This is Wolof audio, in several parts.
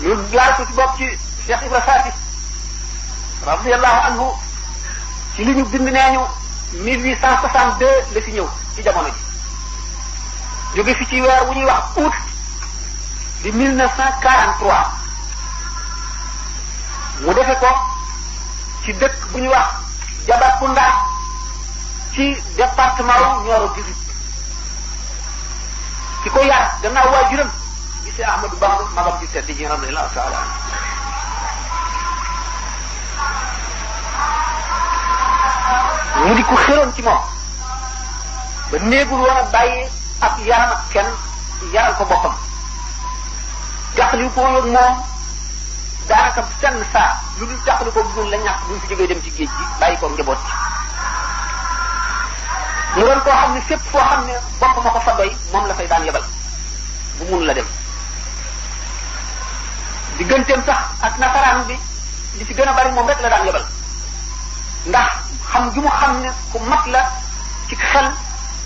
ñu laal ko ci bopp ci Cheikh Ibra Faty radiyallahu anhu ci li ñu bind nee ñu 1862 la fi ñëw ci jamono ji jóge fi ci weer wu ñuy wax août di 1943 mu defe ko ci dëkk bu ñuy wax Jabakounda ci département wu Nioro du Sud ki ko yar gannaaw waajuram di Cheikh Ahmadou Bamba magam ji tedd ji radiyallahu taala mu di ko xëroon ci moom ba néegul woon a bàyyi ak yaram ak kenn yaral ko boppam jàqali ko yoog moom daanaka senn saa lu dul jàqali ko bu la ñàkk bu ñu fi jógee dem ci géej gi bàyyi ko njaboot ci mu doon koo xam ne fépp foo xam ne bopp ma ko fa doy moom la fay daan yebal bu mun la dem digganteem sax ak nasaraan bi li ci gën a bari moom rek la daan yebal ndax xam gi mu xam ne ku mat la ci xel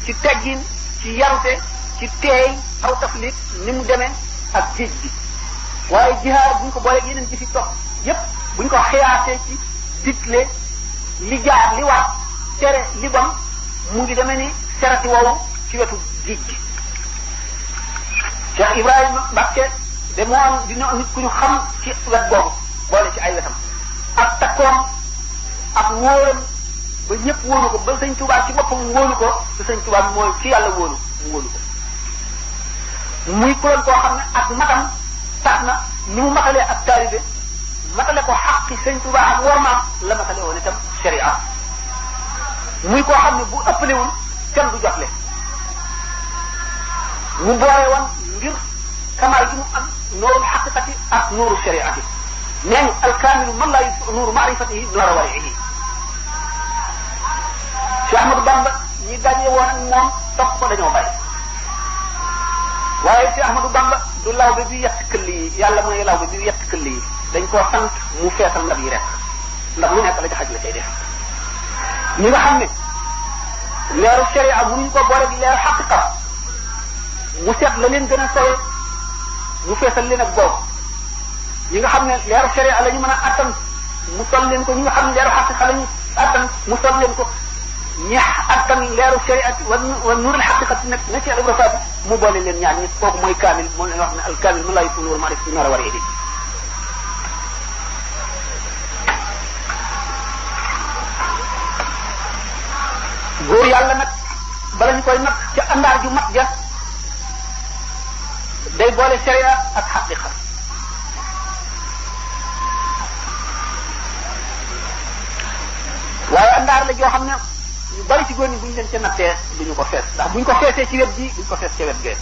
ci teggin ci yarute ci teey aw taflit ni mu demee ak géej gi waaye jihaar buñ ko booleeg yeneen ci fi topp yépp buñ ko xiyaatee ci digle li jaar li war tere li bon mu ngi demee ni serati woowu ci wetu géej gi Cheikh Ibrahima Mbacke de moom dina nit ku ñu xam ci wet boobu boole ci ay wetam ak takkoom ak wóoram ba ñëpp wóolu ko ba sëñ Tuubaa ci boppam wóolu ko te sëñ Tuubaa mooy ci yàlla wóolu mu wóolu ko muy kuréel koo xam ne ak matam tax na ni mu matalee ak taalibe matale ko xaqi sëñ Tuubaa ak wormaam la matale woon itam sharia muy koo xam ne bu ëppalewul kenn du jotle mu boole woon ngir kamaal gi mu am nuurul xaqiqati ak nuuru shariati nee ñu alkaamilu man laa yutfi nuuru maarifatihi nuura wariihi Cheikh Ahmadou Bamba ñi daje woon ak moom topp ko dañoo bari waaye Cheikh Ahmadou Bamba du lawbe bi yett këll yi yàlla mooy lawbe bi yett këll yi dañ koo sant mu feesal ndab yi rek ndax lu nekk la ci xaj la cay def ñi nga xam ne leeru sharia mënuñ ko boole di leeru xaqiqa mu seet la leen gën a sawe mu feesal leen ak boobu ñi nga xam ne leeru sharia la ñu mën a attan mu sol leen ko ñi nga xam ne leeru xaqiqa la ñu attan mu sol leen ko ñi attan leeru shariati wa nuurul xaqiqati nag na ci Ibra Faty mu boole leen ñaar ñi kooku mooy kaamil moom la wax ne al kaamil man laa yutfi nuuru maarifatihi nuura wariihi góor yàlla nag bala ñu koy nag ca àndaar ju mat ja day boole sharia ak xaqiqa waaye àndaar la joo xam ne ñu bari ci góor ñi bu ñu leen ca nattee duñu ko fees ndax buñ ko feesee ci wet ji duñ ko fees ca wet gee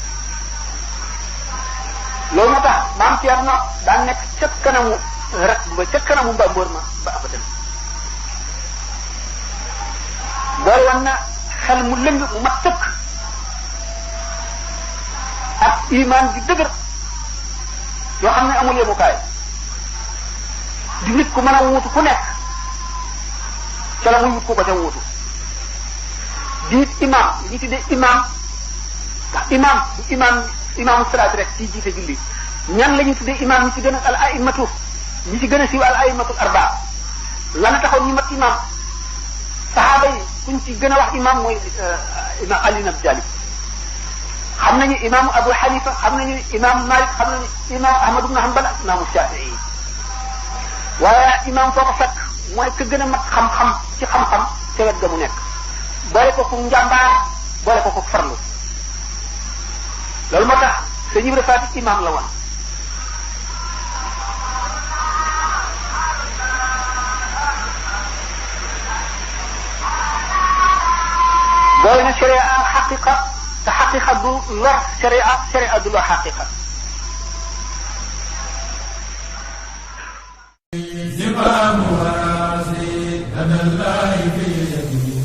loolu moo tax maam Thierno daan nekk ca kanamu rek ba ca kanamu mbambóor ma ba abadan boole woon na xel mu lëng mu mat tëkk ak iman bi dëgër yoo xam ne amul yemukaay di nit ku mën a wuutu ku nekk ca la muy wut ku ko ca wuutu di it imam li ñu tuddee imam ndax imam du imaamu salaat rek ci jiite julli ñan la ñu tuddee imam ñi ci gën a al aimatu ñi ci gën a siiw al aimatu arbaa lana taxoon ñu mat imam saxaaba yi kuñ ci gën a wax imam mooy imam Ali ibn Abi Talib xam nañu imam Abu Hanifa xam nañu imam Malik xam nañu imam Ahmad ibn Hanbal ak imam Shafi'i waaye imam foo ko fekk mooy ka gën a mat xam-xam ci xam-xam ca wet ga mu nekk boole ko ku njàmbaar boole ko ku farlu loolu moo tax sëñ Ibra Faty imam la woon boole na sharia ak xaqiqa te xaqiqa du lor sharia du lor xaqiqa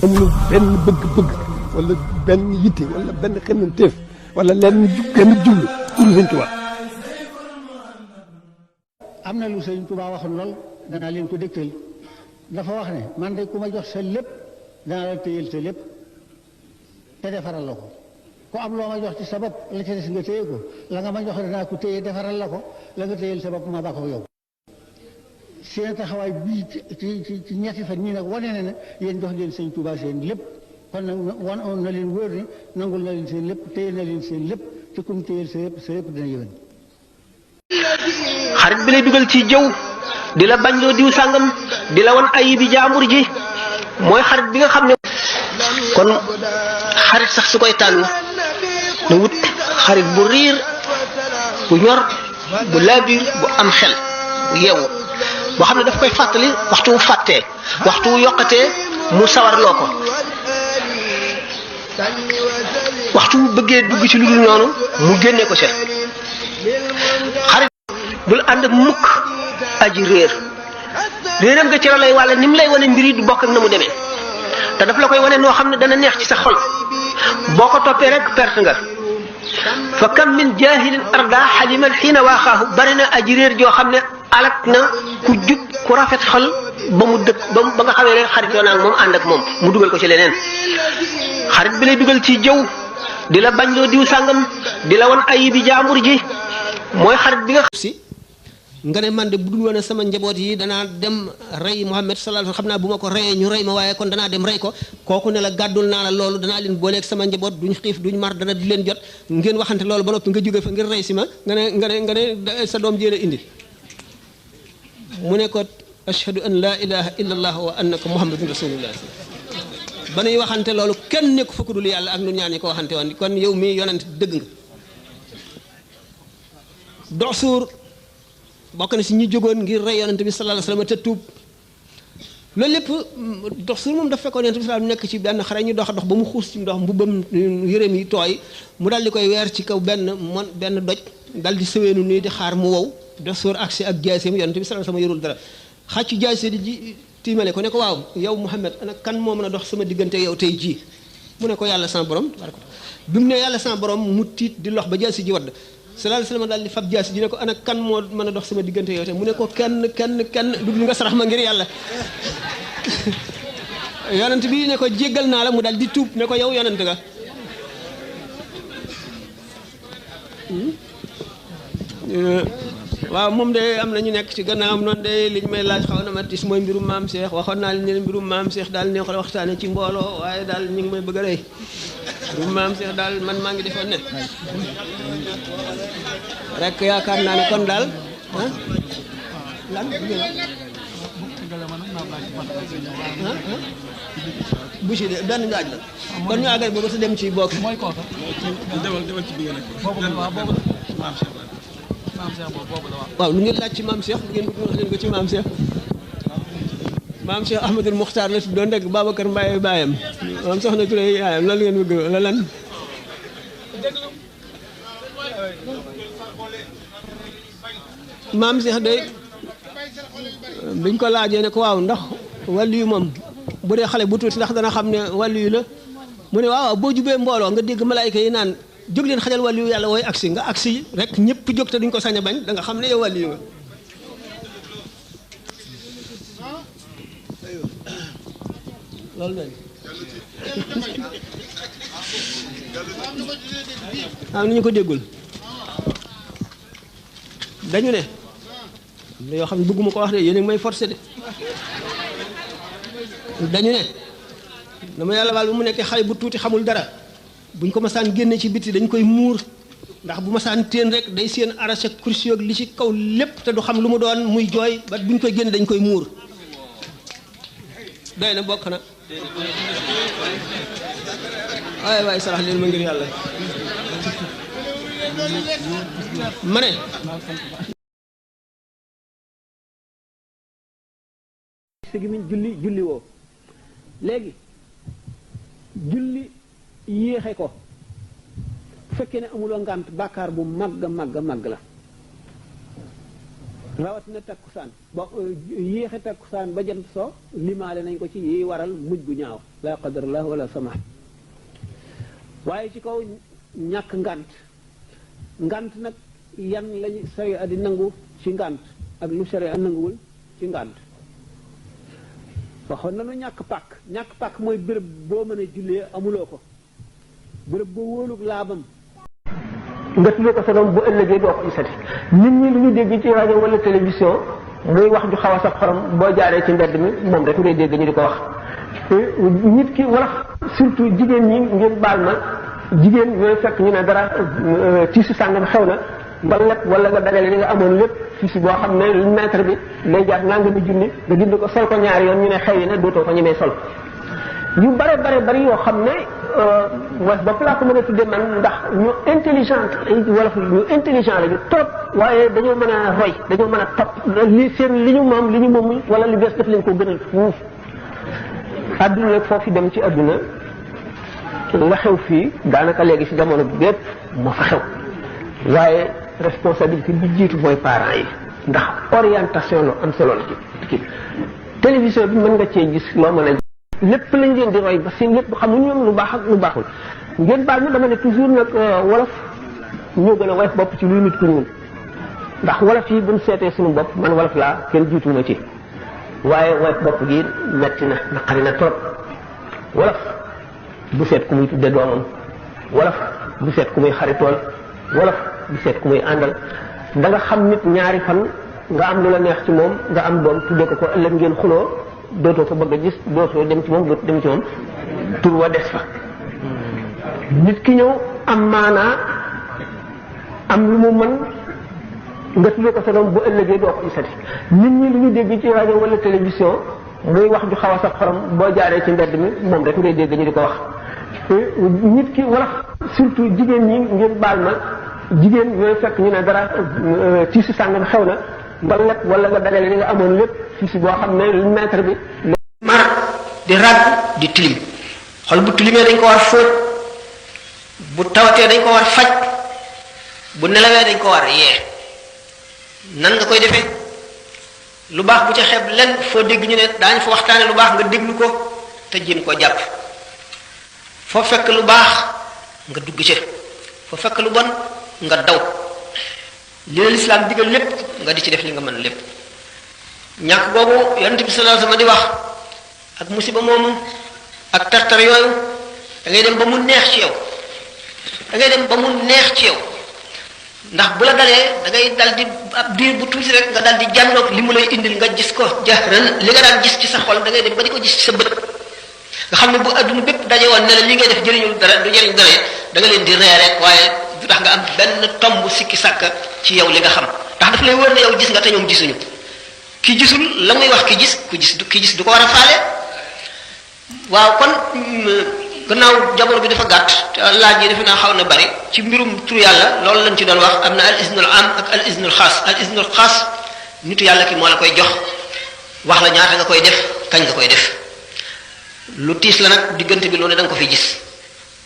amul benn bëgg-bëgg wala benn yitte wala benn xemmanteef wala lenn genn jublu pour Sëñ Tuubaa. am na lu Sëñ Tuubaa waxoon lool danaa leen ko dégtal dafa wax ne man de ku ma jox sa lépp danaa la téyel sa lépp te defaral la ko ku am loo ma jox ci sa bopp la ca des nga téye ko la nga ma jox danaa ko téye defaral la ko la nga téyel sa bopp ma ba ko yow seen taxawaay bii ci ñetti fan ñii nag wane na ne yéen jox leen sëñ Tuubaa seen lépp kon nag wan na leen wóor ni nangul na leen seen lépp téye na leen seen lépp te kum téyel sa lépp dina yëwan xarit bi lay dugal ci jëw di la bañ loo diw sàngam di la wan ayibi jaambur ji mooy xarit bi nga xam ne kon xarit sax su koy tànn na wut xarit bu riir bu ñor bu laabiir bu am xel bu yeewu boo xam ne daf koy fàttali waxtu wu fàttee waxtu wu yokkatee mu sawarloo ko waxtu wu bëggee dugg ci lu dul noonu mu génnee ko ca xarit bul ànd ak mukk aji réeram nga ci la lay wàlle ni mu lay wane mbir yi du bokk ak na mu demee te daf la koy wane noo xam ne dana neex ci sa xol boo ko toppee rek perte nga fa kam min jahilin arda xaliman xiina waaxaahu bari na aji réer joo xam ne alak na ku jub ku rafet xol ba mu dëkk ba nga xamee ne xarit yoo naag moom ànd ak moom mu dugal ko ci leneen xarit bi lay dugal ci jëw di la bañ loo diw sàngam di la wan ayibi jaambur ji mooy xarit bi nga si nga ne man de bu dul woon sama njaboot yi danaa dem rey Muhammad sallallahu alayhi wasallam xam naa bu ma ko reyee ñu rey ma waaye kon danaa dem rey ko kooku ne la gàddul naa la loolu danaa leen booleeg sama njaboot duñ xiif duñ mar dana di leen jot ngeen waxante loolu ba noppi nga jóge fa ngir rey si ma nga ne sa doom jéela indi mu ne ko ashhadu an la ilaha illa allah wa annaka muhammadun rasulullah ba nuy waxante loolu kenn nekku fa ku dul yàlla ak nun ñaan ñi ko waxante woon kon yow mii yonent dëgg nga Doxsuur bokk na si ñi jógoon ngir rey yonent bi sallallahu alayhi wasallam te tuub loolu lépp Doxsuur moom dafa fekkoon yonent bi sallallahu nekk ci benn xare ñu dox ba mu xuus ci ndox mbubbam yëreem yi tooy mu dal di koy weer ci kaw benn doj dal di sëweenu nii di xaar mu wow Doxsuur agsi ak jaaseem yonent bi sallallahu alayhi wasallam yorul dara xàccu jaase di ji tiimale ko ne ko waaw yow Muhammad ana kan moo mën a dox sama diggante yow tey jii mu ne ko yàlla sama borom bi mu ne yàlla sama borom mu tiit di lox ba jaasi ji wadd sallallahu alayhi wasallam daal di fab jaasi ji ne ko ana kan moo mën a dox sama diggante yow te mu ne ko kenn lu dul nga sarax ma ngir yàlla yonent bi ne ko jéggal naa la mu daal di tuub ne ko yow yonent nga waaw moom de am na ñu nekk ci gannaawam noonu de li ñu may laaj xaw na ma tis mooy mbirum maam Cheikh waxoon naa leen ne mbirum maam Cheikh daal neexul waxtaane ci mbooloo waaye daal ñu ngi may bëgg a rey mbirum maam Cheikh daal man maa ngi defoon ne rek yaakaar naa ne kon daal lan bu ci de benn laaj la kon ñu àggal boobu sa dem ci bokk mooy kooka demal ci bi nga nekk maam Cheikh waaw lu ngeen laaj ci maam Cheikh ngeen wax leen ko ci maam Cheikh maam Cheikh Ahmadul Muxtaar la tuddoon rek Babacar Mbaye baayam maam Soxna Touré yaayam loolu ngeen bëgg la lan maam Cheikh de biñ ko laajee ne ko waaw ndax wàllu yu moom bu dee xale bu tuuti ndax dana xam ne wàllu yu la mu ne waaw boo jubee mbooloo nga dégg malaayka yi naan jóg leen xajal wàllu yàlla wooy agsi nga agsi rek ñëpp jóg te duñ ko sañ a bañ da nga xam ne yow wàllu nga loolu lañ am ni ñu ko déggul dañu ne yoo xam ne bëgguma ko wax de yéen a ngi may forcé de dañu ne dama yàlla baal bu mu nekkee xale bu tuuti xamul dara buñ ko masaan génne ci biti dañ koy muur ndax bu masaan téen rek day seen arraché kursi ak li ci kaw lépp te du xam lu mu doon muy jooy ba buñ koy génne dañ koy muur doy na bokk na waay waay sarax leen ma ngir yàlla ma ne sigimiñ julli woo léegi julli yéexe ko bu fekkee ne amuloo ngànt bàkkaar bu màgg la rawatina takkusaan ba yéexe takkusaan ba jant soo limaale nañ ko ci yi waral mujj gu ñaaw la qadarallah wala sama waaye ci kaw ñàkk ngànt nag yan lañu sariya di nangu ci ngànt ak lu sariya nanguwul ci ngànt waxoon nañu ñàkk pàkk mooy béréb boo mën a jullee amuloo ko bërëb boo wóolug laabam nga tuddee ko sa doom bu ëllëgee doo ko gisati nit ñi lu ñu dégg ci rajo wala télévision muy wax ju xaw a saf xorom boo jaaree ci mbedd mi moom rek ngay dégg ñu di ko wax nit ki wala surtout jigéen ñi ngeen baal ma jigéen ñooy fekk ñu ne dara tiisu sàngam xew na nga lépp wala nga dagale li nga amoon lépp fii boo xam ne mètre bi lay jaar nangami junni nga dind ko sol ko ñaari yoon ñu ne xew yi ne dootoo ko ñemee sol yu bari yoo xam ne was bopp laa ko mën a tuddee man ndax ñu intelligent wala ñu intelligent lañu trop waaye dañoo mën a roy dañoo mën a topp li seen li ñu moom wala li bees def leen ko gënal fuuf adduna nag foofu dem ci adduna la xew fii daanaka léegi ci jamono bi bépp moo fa xew waaye responsabilité bi jiitu mooy parents yi ndax orientation lu am solo la ci télévision bi mën nga cee gis loo mën a lépp lañ leen di roy ba seen lépp xamuñ ñoom lu baax ak lu baaxul ngeen baal ñu dama ne toujours nag wolof ñoo gën a woyof bopp ci luy nit ku ñuul ndax wolof yi buñ seetee suñu bopp man wolof laa kenn jiituma ci waaye woyof bopp gi metti na naqari na trop wolof du seet ku muy tudde doomam wolof du seet ku muy xaritool wolof du seet ku muy àndal da nga xam nit ñaari fan nga am lu la neex ci moom nga am doom tudde ko ëllëg ngeen xuloo dootoo ko bëgg a gis dootoo dem ci moom dootoo dem ci moom tur wa des fa nit ki ñëw am maanaa am lu mu mën nga tuddee ko sa doom bu ëllëgee doo ko gisati nit ñi lu ñu dégg ci rajo wala télévision muy wax ju xaw a saf xorom boo jaaree ci mbedd mi moom rek ngay dégg ñu di ko wax nit ki wala surtout jigéen ñi ngeen baal ma jigéen ñooy fekk ñu ne dara tiisu sàngam xew na nga lépp wala nga dagale li nga amoon lépp fii boo xam ne mètre bi mar di ràgg di tilim xol bu tilimee dañ ko war fóot bu tawatee dañ ko war faj bu nelawee dañ ko war yee nan nga koy defee lu baax bu ca xeeb lenn foo dégg ñu ne daañu fa waxtaane lu baax nga déglu ko te jéem ko jàpp foo fekk lu baax nga dugg ci foo fekk lu bon nga daw li la lislaam digal lépp nga di ci def li nga mën lépp ñàkk boobu yonent bi sallallahu alayhi wasallam di wax ak musiba moomu ak tartar yooyu da ngay dem ba mu neex ci yow da ngay dem ba mu neex ci yow ndax bu la dalee da ngay dal di ab diir bu tuuti rek nga dal di jànnoog li mu lay indil nga gis ko jahran li nga daan gis ci sa xol da ngay dem ba di ko gis ci sa bët nga xam ne bu adduna bépp daje woon ne la li ngay def jëriñul dara du jëriñ dara da nga leen di ree rek waaye du tax nga am benn tomb sikki sàkka ci yow li nga xam ndax daf lay wër ne yow gis nga te ñoom gisuñu ki gisul la muy wax ki gis du ko war a faale waaw kon gannaaw jamono bi dafa gàtt te laaj yi defe naa xaw na bari ci mbirum tur yàlla loolu lañ ci doon wax am na al isnul am ak al isnul xaas al isnul xaas nitu yàlla ki moo la koy jox wax la ñaata nga koy def kañ nga koy def lu tiis la nag diggante bi loolu da nga ko fi gis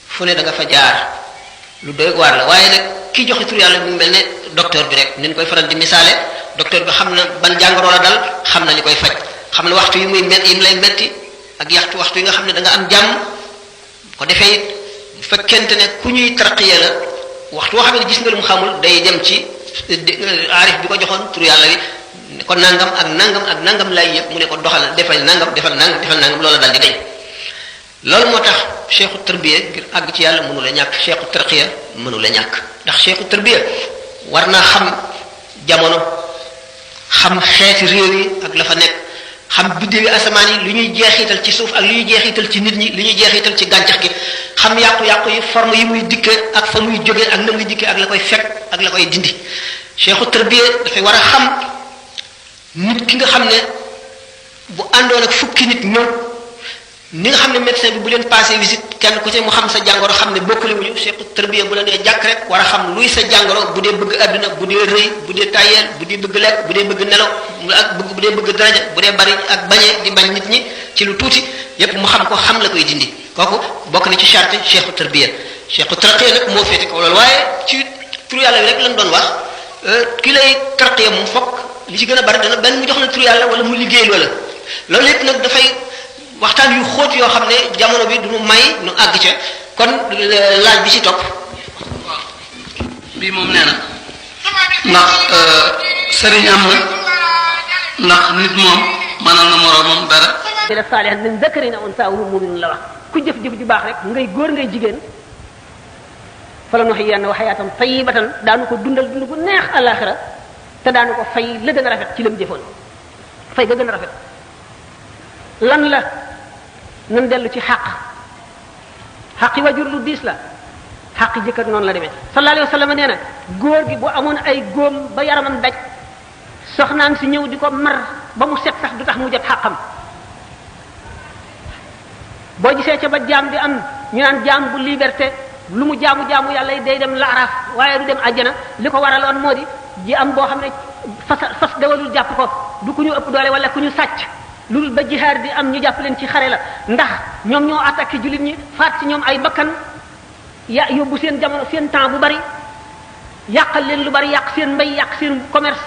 fu ne da nga fa jaar lu doy waar la waaye nag ki joxe tur yàlla mu mel ne docteur bi rek ni ñu koy faral di misaale docteur bi xam na ban jàngoro la dal xam na li koy faj xam na waxtu yi muy yi mu lay metti ak waxtu yi nga xam ne da nga am jàmm ko defee it bu fekkente ne ku ñuy tarqiya la waxtu woo xam ne gis nga lu mu xamul day dem ci aarif bi ko joxoon tur yàlla wi ko nangam ak nangam ak nangam lay yëpp mu ne ko doxal defal nangam defal nangam loola dal di dañ loolu moo tax cheikhu tarbiya ngir àgg ci yàlla mënu la ñàkk cheikhu tarqiya mënu la ñàkk ndax cheikhu tarbiya war naa xam jamono xam xeeti réew yi ak la fa nekk xam biddewi asamaan yi lu ñuy jeexital ci suuf ak lu ñuy jeexital ci nit ñi lu ñuy jeexital ci gàncax gi xam yàqu-yàqu yi forme yi muy dikkee ak fa muy jógee ak na muy dikkee ak la koy fekk ak la koy dindi cheikhu tarbiya dafay war a xam nit ki nga xam ne bu àndoon ak fukki nit ñëw ni nga xam ne médecin bi bu leen passé visite kenn ku ci mu xam sa jàngoro xam ne bokkali wuñu cheikhu tarbiya bu la nee jàkk rek war a xam luy sa jàngoro bu dee bëgg àdduna bu dee rëy bu dee tayeel bu dee bëgg lekk bu dee bëgg nelaw ak bu dee bëgg daraja bu dee bari ak bañee di bañ nit ñi ci lu tuuti yépp mu xam ko xam la koy dindi kooku bokk na ci charte cheikhu tarbiya cheikhu tarqiya nag moo féete kaw loolu waaye ci tur yàlla bi rek lañ doon wax ki lay tarqiya mu fokk li ci gën a bari dana benn mu jox la tur yàlla wala mu liggéey loola loolu lépp nag dafay waxtaan yu xóot yoo xam ne jamono bi du nu may nu àgg ca kon laaj bi ci topp bii moom nee na ndax sëriñ am na ndax nit moom mënal na moroomam dara def saalihan min zakarin aw unsaa wa huwa mu'minun la wax ku jëf-jëf ju baax rek ngay góor ngay jigéen fala nuhyiyannahu hayatan tayyibatan daanu ko dundal dund bu neex alaxira te daanu ko fay la gën a rafet ci lam jëfoon fay ga gën a rafet lan la nan dellu ci xaqi wajur lu diis la xaqi jëkkër noonu la demee sallallahu alayhi wa sallam nee na góor gi bu amoon ay góom ba yaramam daj soxnaam si ñëw di ko mar ba mu set sax du tax mu jot xaqam boo gisee ca ba jaam di am ñu naan jaam bu liberté lu mu jaamu yàlla day dem laaraaf waaye du dem àjjana li ko waraloon moo di ji am boo xam ne fas dawalul jàpp ko du ku ñu ëpp doole wala ku ñu sàcc loolu ba jihaar di am ñu jàpp leen ci xare la ndax ñoom ñoo attaqué jullit ñi faat ci ñoom ay bakkan yóbbu seen jamono seen temps bu bari yàqal leen lu bari yàq seen mbay yàq seen commerce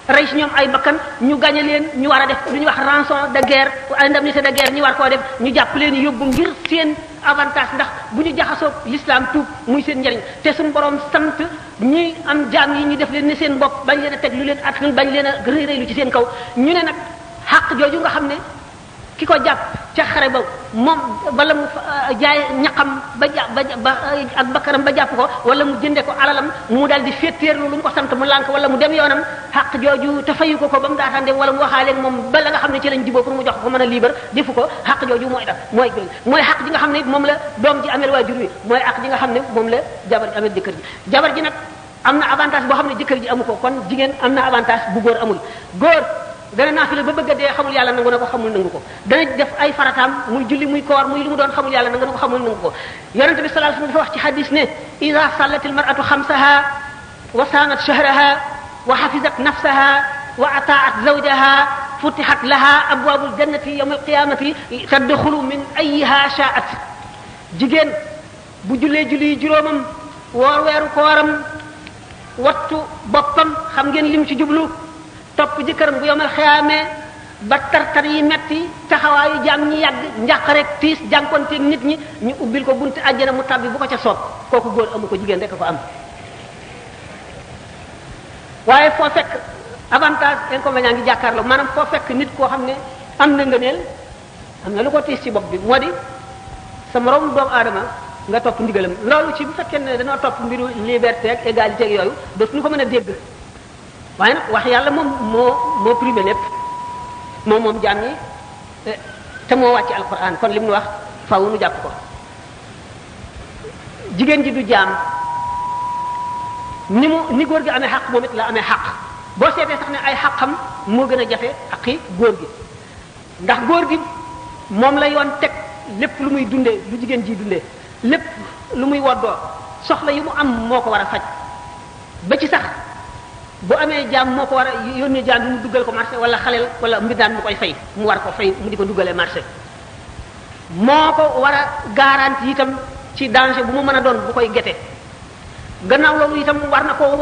rey ci ñoom ay bakkan ñu gañe leen ñu war a def lu ñuy wax rançon de guerre indemnité de guerre ñu war koo def ñu jàpp leen yóbbu ngir seen avantage ndax bu ñu jaxasoo l'islam tuub muy seen njariñ te suñu borom sant ñi am jaam yi ñu def leen ne seen bopp bañ leen a teg lu leen attanul bañ leen a rëy rëylu ci seen kaw ñu ne nag xaq jooju nga xam ne ki ko jàpp ca xare ba moom wala mu jaay ñaqam ba ak bakkaram ba jàpp ko wala mu jënde ko alalam mu dal di féeteerlu lu mu ko sant mu lànk wala mu dem yoonam xaq jooju te fayu ko ba mu daataan dem wala mu waxaaleeg moom ba la nga xam ne ci lañ jiboo pour mu jox ko mën a libre defu ko xaq jooju mooy xaq ji nga xam ne moom la doom ji amel waajur wi mooy xaq ji nga xam ne moom la jabar ji amel jëkkër ji jabar ji nag am na avantage boo xam ne jëkkër ji amu ko kon jigéen am na avantage bu góor amul góor dana naafila ba bëgg a dee xamul yàlla nangu na ko xamul nangu ko dana def ay farataam muy julli muy koor muy lu mu doon xamul yàlla nangu na ko xamul nangu ko yonente bi sallallahu alayhi wasallam dafa wax ci hadis ne ida sallat al mar'atu xamsaha wa saanat shahraha wa hafizat nafsaha wa ataat zawjaha futihat laha abwabul jannati yawm al qiyamati tadkhulu min ayyiha sha'at jigéen bu jullee julli juróomam woor weeru kooram wattu boppam xam ngeen lim ci jublu topp jëkkëram bu yomal xiyaamee ba tartar yi metti taxawaayu jaam ñi yàgg njàq rek tiis jànkonteeg nit ñi ñu ubbil ko bunti àjjana mu tabbi bu ko ca soob kooku góor amu ko jigéen rek a ko am waaye foo fekk avantage inconvénient ngi jàkkaarloo maanaam foo fekk nit koo xam ne am na ngëneel am na lu ko tiis ci bopp bi moo di sa moroom doomu aadama nga topp ndigalam loolu ci bu fekkee ne dañoo topp mbiru liberté ak égalité ak yooyu dootuñu ko mën a dégg waaye nag wax yàlla moom moo primé lépp moom jaam ñi te moo wàcc alquran kon li mu wax faaw nu jàpp ko jigéen ji du jaam ni góor gi amee xaq moom it la amee xaq boo seetee sax ne ay xaqam moo gën a jafe xaqi góor gi ndax góor gi moom la yoon teg lépp lu muy dundee lu jigéen ji dundee lépp lu muy woddoo soxla yi mu am moo ko war a faj ba ci sax bu amee jaam moo ko war a yónnee jaam bi mu duggal ko marché wala xaleel wala mbindaan mu koy fay mu war ko fay mu di ko duggalee marché moo ko war a garanti itam ci danger bu mu mën a doon bu koy gete gannaaw loolu itam war na koo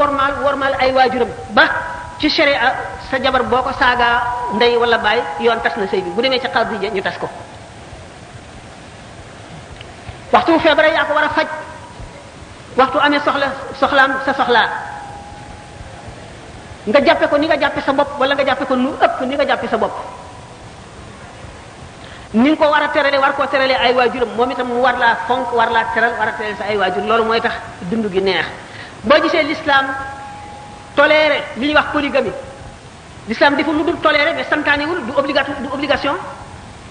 wormaal ay waajuram ba ci sharia sa jabar boo ko saagaa ndey wala baay yoon tas na sëy bi bu demee ca xaadi ñu tas ko waxtu feebaree yaa ko war a faj waxtu amee soxlaam sa soxlaa nga jàppe ko ni nga jàppe sa bopp wala nga jàppe ko nu ëpp ni nga jàppe sa bopp ni nga ko war a terale war koo terale ay waajuram moom itam mu war laa fonk war laa teral war a terale sa ay waajur loolu mooy tax dund gi neex boo gisee l'islam toléré li ñuy wax polygamie l'islam deful lu dul toléré mais santaanewul du obligation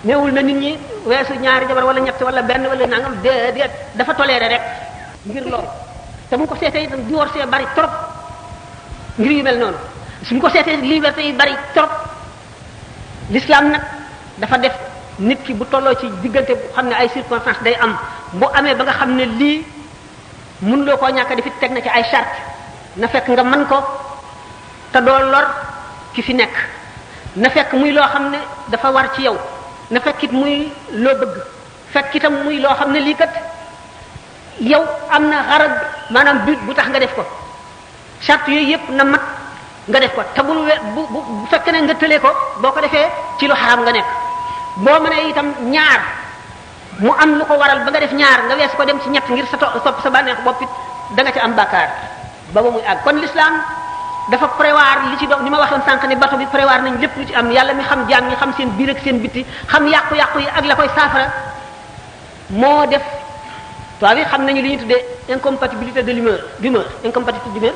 néewul na nit ñi weesu ñaari jabar wala ñett wala benn wala nangam déedéet dafa toléré rek ngir loolu te mu ko seetee itam divorcé bari trop ngir yu mel noonu suñ ko seetee liberté yi bari trop l'islam nag dafa def nit ki bu tolloo ci diggante bu xam ne ay circonstances day am bu amee ba nga xam ne lii mun loo koo ñàkk di teg na ci ay charte na fekk nga mën ko te doo lor ki fi nekk na fekk muy loo xam ne dafa war ci yow na fekk it muy loo bëgg fekk itam muy loo xam ne lii kat yow am na xarab maanaam but bu tax nga def ko charte yooyu yëpp na mat nga def ko te bu fekkee ne nga tëlee ko boo ko defee ci lu xaram nga nekk boo mënee itam ñaar mu am lu ko waral ba nga def ñaar nga wees ko dem ci ñett ngir topp sa bànneex bopp it da nga ci am bàkkaar ba muy àgg kon l'islam dafa prévoir li ci doon ni ma waxoon sànq ni bato bi prévoir nañ lépp lu ci am yàlla mi xam jaam ñi xam seen biir ak seen bitti xam yàqu-yàqu yi ak la koy saafara moo def tubaab yi xam nañu li ñuy tuddee incompatibilité de l'humeur incompatibilité d'humeur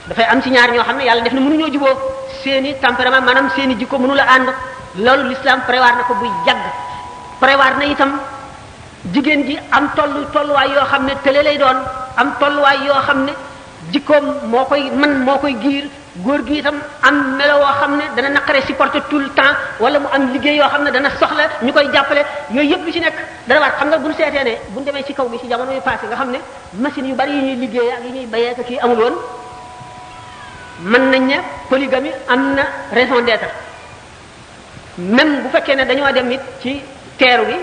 dafay am ci ñaar ñoo xam ne yàlla def na mënuñoo juboo seeni tempérament maanaam seeni jikko mënu la ànd loolu l'islam prévoir na ko buy yàgg prévoir na itam jigéen ji am tolluwaay yoo xam ne tële lay doon am tolluwaay yoo xam ne jikkoom moo koy giir góor gi itam am melo woo xam ne dana naqare supporter tout le temps wala mu am liggéey yoo xam ne dana soxla ñu koy jàppale yooyu yëpp lu ci nekk dana war xam nga bu ñu seetee ne bu ñu demee ci kaw gi ci jamono yu passé nga xam ne machine yu bari yi ñuy liggéey ak yi ñuy bayee ak kii amul woon mën nañ ne polygamie am na raison d'être même bu fekkee ne dañoo dem it ci teeru gi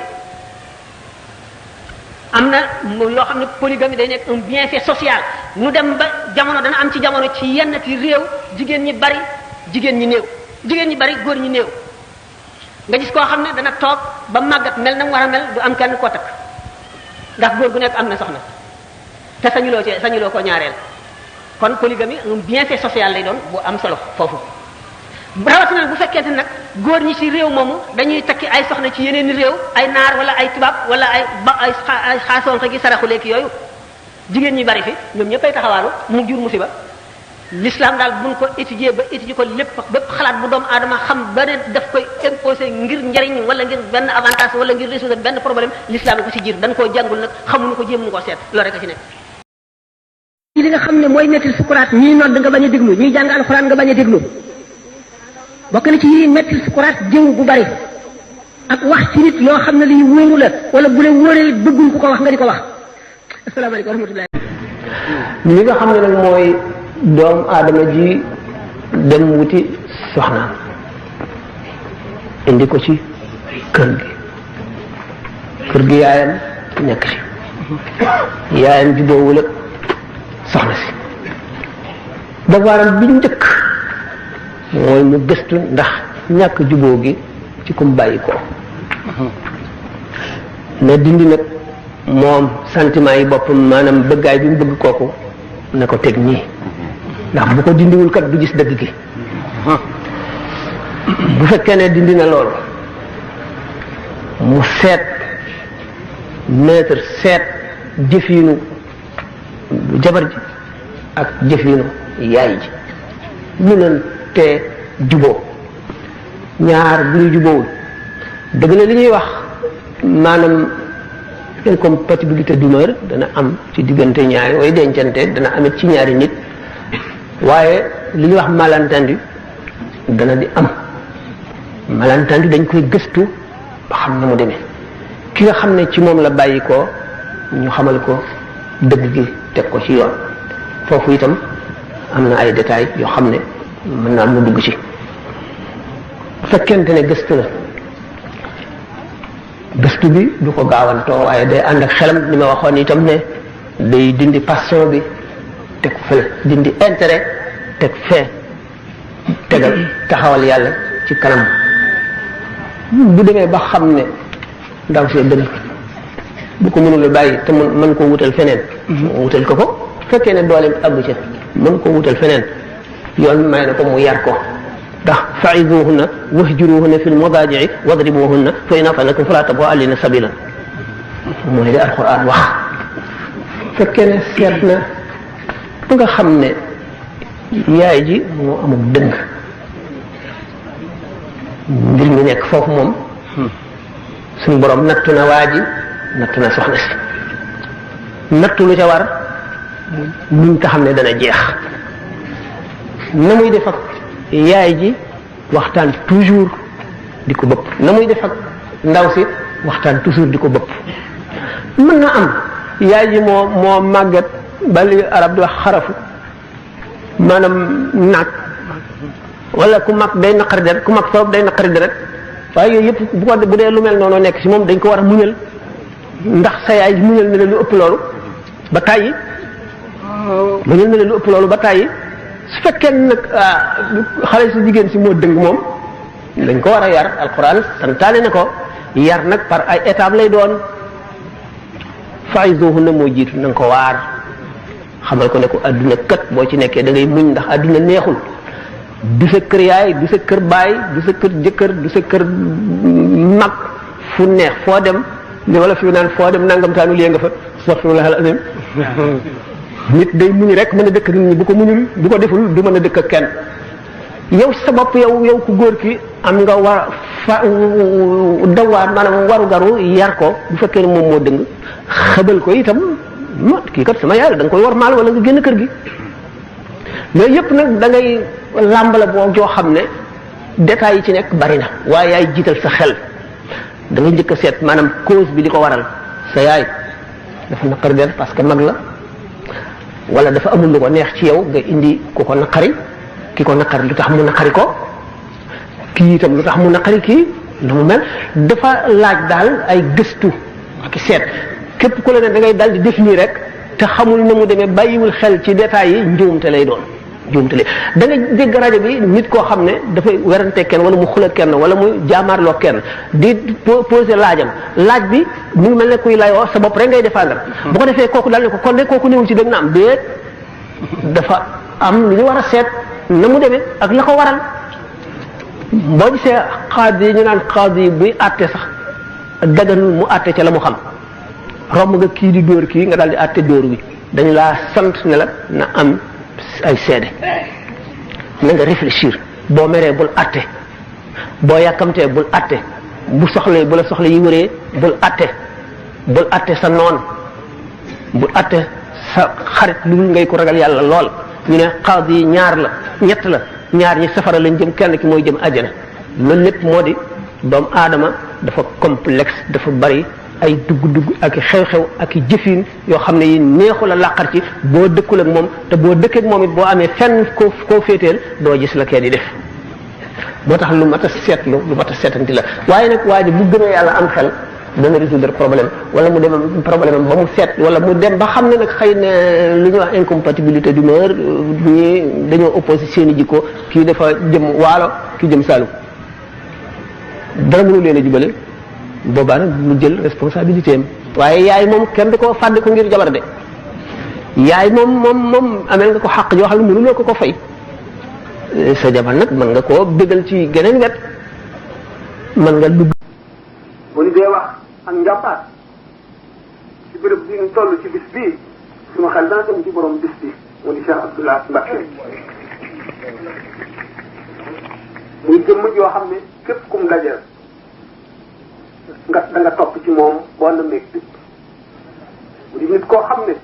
am na loo xam ne polygamie day nekk un bienfait social nu dem ba jamono dana am ci jamono ci yenn ci réew jigéen ñi bari jigéen ñi néew jigéen ñi bari góor ñi néew nga gis koo xam ne dana toog ba màggat mel na mu war a mel du am kenn koo takk ndax góor gu nekk am na soxna te sañuloo ko ñaareel kon polygamie un bienfait social lay doon bu am solo foofu rawatina bu fekkente nag góor ñi ci réew moomu dañuy takki ay soxna ci yeneen réew ay naar wala ay tubaab wala ay xaasoonte gi saraxuleeki yooyu jigéen ñi bari fi ñoom ñëppay taxawaalu mu jur musiba l'islam daal buñ ko étudier ba étudier ko bépp xalaat bu doomu aadama xam ba ne daf koy imposer ngir njariñ wala ngir benn avantage wala ngir résoudre benn problème l'islam ko ci jiir dañ koo jàngul nag xamuñu ko jéemuñu ko seet loolu rek a ci nekk li nga xam ne mooy mettil sukuraat ñii nodd nga bañ a déglu ñii jàng alxuraan nga bañ a déglu bokk na ci yi mettil sukuraat jëw bu bari ak wax ci nit loo xam ne liy wóoru la wala bu la wóoree bëggul ku ko wax nga di ko wax asalaamaaleykum wa rahmatullahi li nga xam ne nag mooy doomu aadama ji dem wuti soxnaam indi ko ci kër gi yaayam nekk ci yaayam jubóowul ak soxna si devoiram bi njëkk mooy mu gëstu ndax ñàkk jubóo gi ci kum bàyyi ko na dindi nag moom sentiment yi boppam maanaam bëggaay bi mu bëgg kooku na ko teg nii ndax bu ko dindiwul kat du gis dëgg gi bu fekkee ne dindi na loolu mu seet jëfiinu jabar ji ak jëfiinu yaay ji ñu leen te juboo ñaar bu ñu jubóowul dëgg la li ñuy wax maanaam incompatibilité d'humeur dana am ci diggante ñaari way dencante dana amit ci ñaari nit waaye li ñuy wax malentendu dana di am malentendu dañ koy gëstu ba xam na mu demee ki nga xam ne ci moom la bàyyi ko ñu xamal ko dëgg gi teg ko ci yoon foofu itam am na ay détails yoo xam ne mën naa mu dugg ci fekkente ne gëstu la gëstu bi du ko gaawantoo waaye day ànd ak xelam ni ma waxoon itam ne day dindi passion bi teg fële dindi intérêt teg fee tegal taxawal yàlla ci kanam bu demee ba xam ne ndaw see dëgg bu ko mënula bàyyi te mën koo wutal feneen wutal ko fekkee ne dooleem àggu ci mën ko wutal feneen yoon may na ko mu yar ko ndax fa'izuhunna wahjuruhunna fil madaaji'i wadribuhunna fa in ata'nakum fala tabghu alayhinna sabila mooy li alquran wax fekkee ne seet na ba nga xam ne yaay ji moo amul dëng mbir mi nekk foofu moom suñu borom nattu na waa ji nattu na soxna si nattu lu ca war muñ ta xam ne dana jeex na muy def ak yaay ji waxtaan toujours di ko bëpp na muy def ak ndaw si waxtaan toujours di ko bëpp mën na am yaay ji moo màggat ba li arab di wax xarafu maanaam naag wala ku mag day naqari deret ku mag soob day naqari deret waaye yooyu yëpp bu dee lu mel noonu nekk ci moom dañ ko war a muñal ndax sa yaay muñal na la lu ëpp loolu ba tàyyi muñal na la lu ëpp loolu ba tàyyi su fekkee nag xale su jigéen si moo dëng moom dañ ko war a yar alquran santaane na ko yar nag par ay étapes lay doon fa'izuhunna moo jiitu na nga ko waar xamal ko ne ko adduna kat boo ci nekkee da ngay muñ ndax adduna neexul du sa kër yaay du sa kër baay du sa kër jëkkër du sa kër mag fu neex foo dem li wala fi naan foo dem nangam taanu lée nga fa astaghfirullah al-azim nit day muñ rek mën a dëkk nit ñi bu ko muñul bu ko deful du mën a dëkk ak kenn yow sa bopp yow ku góor ki am nga war dawaan maanaam waru garu yar ko bu fekkee ne moom moo dëng xëbal ko itam kii kat sama yaay da nga koy war maal wala nga génn kër gi mais yëpp nag da ngay làmbala boo joo xam ne détails yi ci nekk bari na waaye yaay jiital sa xel da ngay njëkk a seet maanaam cause bi di ko waral sa yaay dafa naqari def parce que mag la wala dafa amul lu ko neex ci yow nga indi ku ko naqari ki ko naqari lu tax mu naqari ko kii itam lu tax mu naqari kii lu mu mel dafa laaj daal ay gëstu ak seet képp ku la ne da ngay daal di def nii rek te xamul na mu demee bàyyiwul xel ci détails yi njuumte lay doon njuumte lay da nga dégg rajo bi nit koo xam ne dafay werante kenn wala mu xula kenn wala mu jaamaarloo kenn di poser laajam laaj bi mu ngi mel ne kuy layoo sa bopp rek ngay défendre bu ko defee kooku daal ne ko kon de kooku néewul ci dëgg na am déet dafa am lu ñu war a seet na mu demee ak la ko waral boo gisee xaadi yi ñu naan xaadi yi buy àtte sax daganul mu àtte ca la mu xam romb nga kii di dóor kii nga daal di àtte dóor wi dañu laa sant ne la na am ay seede na nga réfléchir boo meree bul àtte boo yàkkamtee bul àtte bu la soxla yi wëree bul àtte sa noon bul àtte sa xarit lu ngay ko ragal yàlla lool ñu ne xaadi yi ñaar la ñett la ñaar ñi safara lañ jëm kenn ki mooy jëm àjjana loolu lépp moo di doomu aadama dafa complexe dafa bari ay dugg-dugg ak i xew-xew ak i jëfin yoo xam ne yi neexu la làqar ci boo dëkkul ak moom te boo dëkkee ak moom it boo amee fenn koo féeteel doo gis la kee di def moo tax lu mat a seetlu lu mat a seetanti la waaye nag waa ji bu gëmee yàlla am xel dana résoudre problème wala mu dem problème ba mu seet wala mu dem ba xam ne nag xëy na lu ñuy wax incompatibilité d'humeur ñii dañoo opposé seeni jikko kii dafa jëm waalo kii jëm Saalum dara mënu leen a jubale boobaa nag mu jël responsabilité am waaye yaay moom kenn du ko fàdd ko ngir jabar de yaay moom amel nga ko xàq yoo xam ne mënuloo ko fay sa jabar nag mën nga koo bégal ci geneen wet mën nga dugg bu ñu dee wax ak njàmbaar ci béréb bi ñu toll ci bis bii suma xel dana dem ci borom bis bi mu di Cheikh Abdoulaye Mbacké muy jëmm yoo xam ne képp kum dajeel da nga topp ci moom boo na meeg dëpp mu di nit koo xam ne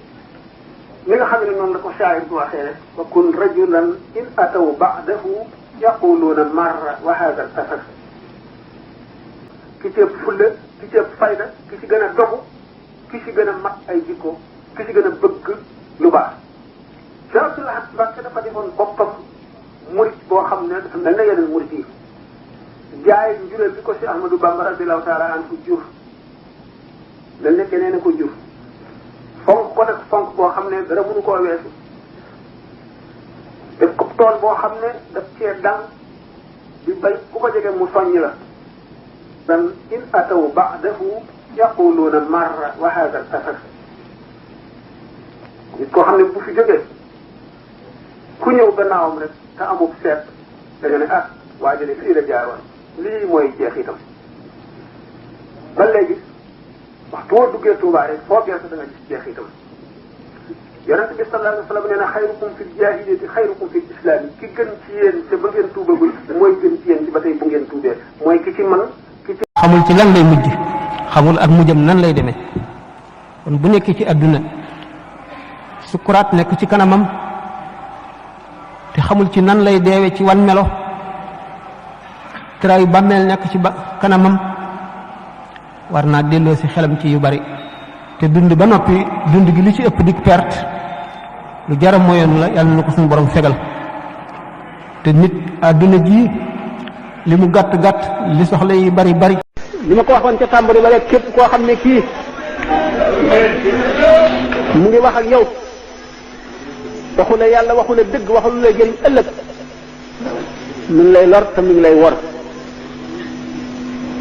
ni nga xam ne noonu la ko shaayir bu waxee rek wa kun rajulan in ataw ba'dahu yaquluuna marra wa hada tafak ki ci ëpp fulla ki ci ëpp fayda ki ci gën a dogu ki ci gën a mat ay jikko ki ci gën a bëgg lu baax Cheikh Abdoulaye Mbacké dafa defoon boppam murit boo xam ne dafa mel na yeneen murit yi jaay njureel bi ko si Ahmadou Bamba radiyallahu taala anhu jur mel ne keneen a ko jur fonk ko nag fonk boo xam ne dara mënu koo weesu def ko tool boo xam ne daf cee dang di bay ku ko jege mu soññ la dan in ataw ba'dahu yaquluuna marra wa hada tafak nit koo xam ne bu fi jógee ku ñëw gannaawam rek te amul seet da nga ne ah waa jële fii la jaaroon lii mooy jeexitam ba léegi waxtu woo duggee Tuubaa rek foo geesu da nga gis jeexitam yonent bi sallallahu alayhi wa sallam nee na xayrukum fi jaahiliyati xayrukum fi islaami ki gën ci yéen te ba ngeen tuubagul mooy gën ci yéen ci ba tey bu ngeen tuubee mooy ki ci man ki ci xamul ci lan lay mujj xamul ak mujjam nan lay demee kon bu nekkee ci àdduna sukuraat nekk ci kanamam te xamul ci nan lay deewe ci wan melo tëraayu bàmmeel nekk ci kanamam war naa delloo si xelam ci yu bari te dund ba noppi dund gi li ci ëpp di perte lu jaram mooyoon la yàlla na ko suñu borom fegal te nit àdduna ji li mu gàtt gàtt li soxla yi bari bari. li ma ko waxoon ca tàmbali ba rek képp koo xam ne kii mu ngi wax ak yow waxu la yàlla waxu la dëgg waxu la jëriñ ëllëg mi ngi lay lor te mi ngi lay wor